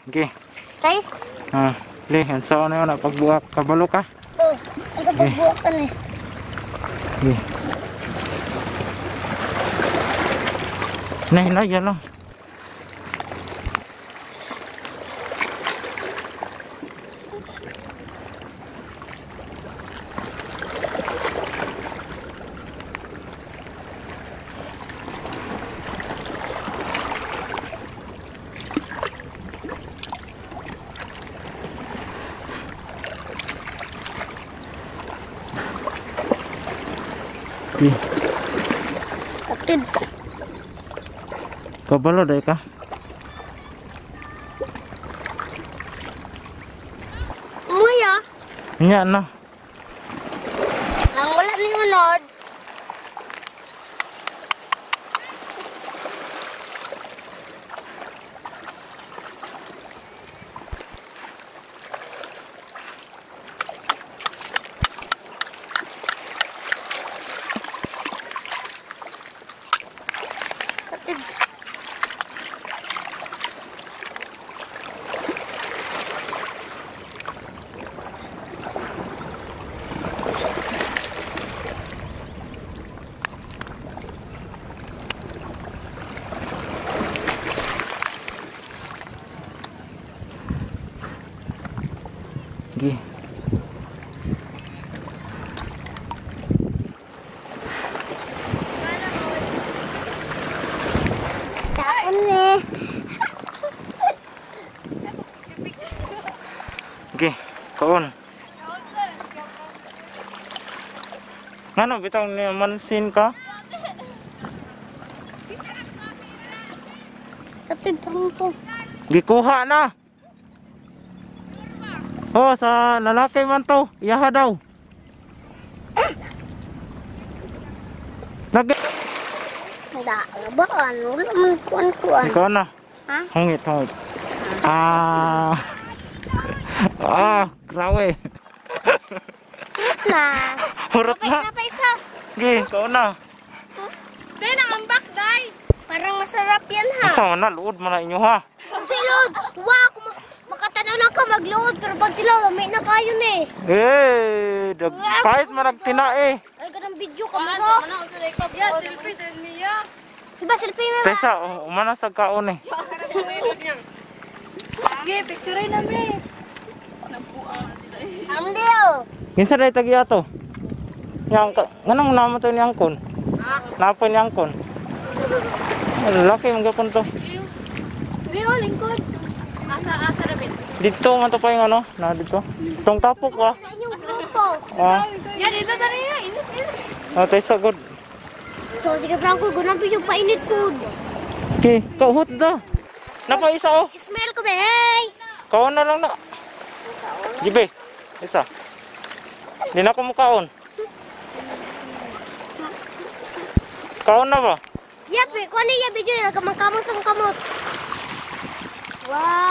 Okay. Kay? Ah, le, ang saan na yun, pagbuak, kabalo ka? Oh, ang sa pagbuak ka na eh. Okay. Nahinay, yan lang. Okay. Atid. Kabalo dai ka? Muya. Nya na. Ang wala ni unod. Atid. Gi. Kaon eh. Gi, kaon. Ngano bitaw ni mansin ka? Atid ang to. Gikuha na. Oh, sa lalaki man to. Iyaha daw. Lagi. Da, ba ano wala man kuan-kuan. Ikaw na. Ha? Hungit, hungit. Ah. Ah, grabe. Na. Hurot na. Na pa isa. Gi, ikaw na. Day, nangambak, day! Parang masarap yan ha. Asa man na luod man na inyo ha. Kasi load, wow, kung makatanaw na ka magload, pero pag tilaw, may na kayo na eh. Eh, pahit man nagtinae. Ay, ganang video ka mo ko. Yeah, selfie din niya. Diba, selfie mo ba? Tesa, umana sa kaon eh. Sige, picture na mi. Ang liyo. Kinsa day tagi ato? Yang ka, nganong namo to ni angkon? Napo ni angkon. Laki man gyapon to. Rio, lingkod. Asa, rabit. Dito man to pa yung ano, na dito. Tong tapok wa. Sa inyong grupo. Ah, Yeah, dito tara ya. Init, init. ah tesa good. So, sige Franco, gunang yung painit po. Okay, kauhot da. Napa isa oh. Smell ko ba, hey! Kaon na lang na. Jibe, isa. Di na ko mukaon. Kaon na ba? Yap, eh, kuha niya video, nagkamang-kamot sa kamot. Wow!